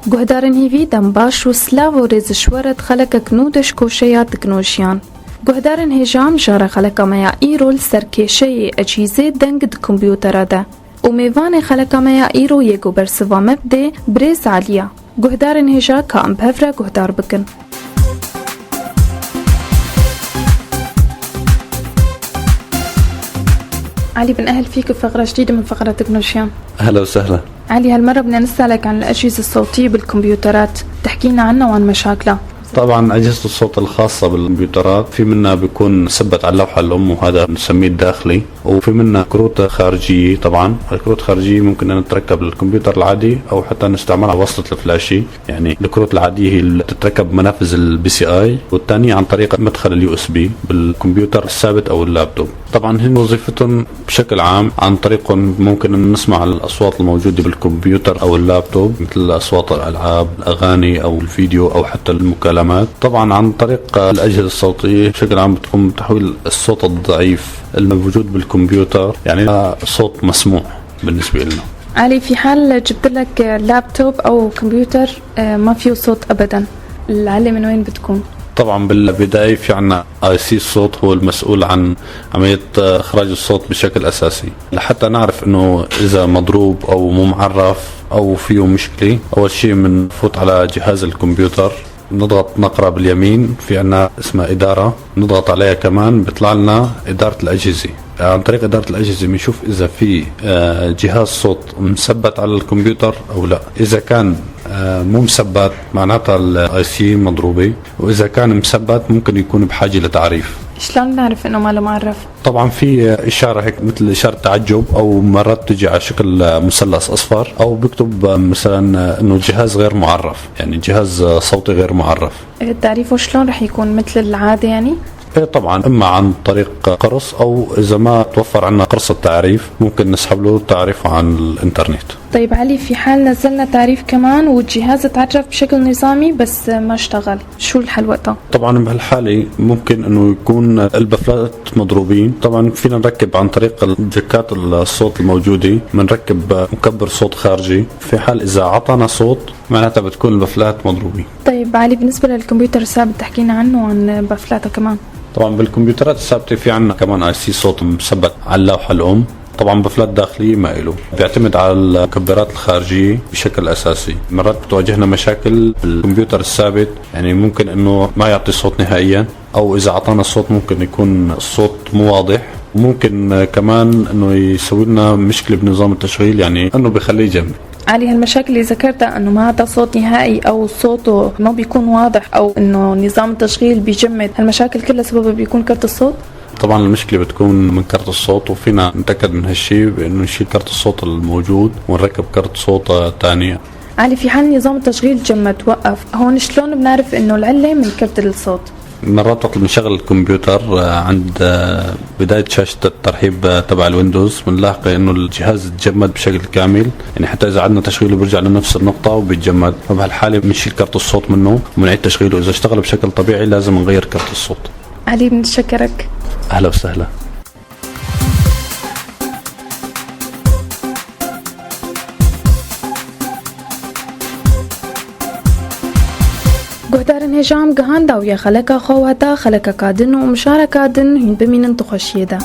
Guhdarên hêvî dem baş û silav û rêz ji we re di xelekek nû de ji koşeya teknolojiyan. Guhdarên hêja mijara xeleka me ya îro li ser kêşeyê ecîzê deng di kompûtera de û mêvanê xeleka me ya îro yê ku bersiva me bidê birêz Elî ya. Guhdarên hêja ka em bi hev re guhdar bikin. علي بن أهل فيك بفقرة جديدة من فقرة تكنولوجيا. أهلا وسهلا. علي، هالمرة بدنا نسألك عن الأجهزة الصوتية بالكمبيوترات، تحكي لنا عنها وعن مشاكلها. طبعا أجهزة الصوت الخاصة بالكمبيوترات في منها بيكون مثبت على اللوحة الأم وهذا بنسميه الداخلي، وفي منها كروت خارجية. طبعا الكروت الخارجية ممكن أن تركب للكمبيوتر العادي أو حتى نستعملها وصلة الفلاشة. يعني الكروت العادية هي اللي تتركب منافذ ال PCI، والثانية عن طريق مدخل ال USB بالكمبيوتر الثابت أو اللابتوب. طبعا هن وظيفتهم بشكل عام عن طريقهم ممكن أن نسمع الأصوات الموجودة بالكمبيوتر أو اللابتوب، مثل أصوات الألعاب، الأغاني أو الفيديو أو حتى المكالمات. طبعا عن طريق الأجهزة الصوتية بشكل عام بتقوم بتحويل الصوت الضعيف الموجود بالكمبيوتر يعني صوت مسموع بالنسبة لنا. علي، في حال جبت لك لابتوب أو كمبيوتر ما فيه صوت أبدا، العلة من وين بتكون؟ طبعا بالبداية في عنا IC الصوت هو المسؤول عن عملية اخراج الصوت بشكل اساسي. لحتى نعرف انه اذا مضروب او مو معرف او فيه مشكلة، اول شيء بنفوت على جهاز الكمبيوتر، نضغط نقرة باليمين، في عنا اسمها إدارة، نضغط عليها كمان بيطلع لنا إدارة الأجهزة. عن طريق إدارة الأجهزة بنشوف إذا في جهاز صوت مثبت على الكمبيوتر أو لا. إذا كان مو مثبت معناتها ال IC مضروبة، وإذا كان مثبت ممكن يكون بحاجة لتعريف. شلون بنعرف انه ما له معرف؟ طبعا في اشاره هيك مثل اشاره تعجب، او مرات تجي على شكل مثلث اصفر، او بيكتب مثلا انه الجهاز غير معرف، يعني جهاز صوتي غير معرف. التعريف شلون رح يكون مثل العاده يعني؟ ايه طبعا، اما عن طريق قرص او اذا ما توفر عندنا قرص التعريف ممكن نسحب له تعريفه عن الانترنت. طيب علي، في حال نزلنا تعريف كمان والجهاز تعرف بشكل نظامي بس ما اشتغل، شو الحل وقتها؟ طبعا بهالحالة ممكن انه يكون البفلات مضروبين. طبعا فينا نركب عن طريق الجكات الصوت الموجودة، بنركب مكبر صوت خارجي. في حال اذا عطانا صوت معناتها بتكون البفلات مضروبة. طيب علي، بالنسبة للكمبيوتر الثابت تحكينا عنه وعن بفلاته كمان. طبعا بالكمبيوترات الثابتة في عندنا كمان IC صوت مثبت على اللوحة الأم. طبعا بفلات داخلية ما إله، بيعتمد على المكبرات الخارجية بشكل أساسي. مرات بتواجهنا مشاكل بالكمبيوتر الثابت، يعني ممكن إنه ما يعطي صوت نهائيا، أو إذا أعطانا الصوت ممكن يكون الصوت مو واضح، وممكن كمان إنه يسوي لنا مشكلة بنظام التشغيل، يعني إنه بخليه جنب. علي، هالمشاكل اللي ذكرتها انه ما عطى صوت نهائي او صوته ما بيكون واضح او انه نظام التشغيل بيجمد، هالمشاكل كلها سببها بيكون كرت الصوت؟ طبعا المشكلة بتكون من كرت الصوت، وفينا نتأكد من هالشيء بانه نشيل كرت الصوت الموجود ونركب كرت صوت ثاني. علي، في حال نظام التشغيل جمد وقف، هون شلون بنعرف انه العلة من كرت الصوت؟ مرات وقت بنشغل الكمبيوتر عند بداية شاشة الترحيب تبع الويندوز بنلاقي انه الجهاز تجمد بشكل كامل، يعني حتى اذا عدنا تشغيله بيرجع لنفس النقطة وبيتجمد. فبهالحالة بنشيل كرت الصوت منه وبنعيد تشغيله. اذا اشتغل بشكل طبيعي لازم نغير كرت الصوت. علي، بنتشكرك. اهلا وسهلا. Guhdarên hêja em gihan dawiya xeleka xwe û heta xelekeka din û mijareka din hûn bimînin di xweşiyê de.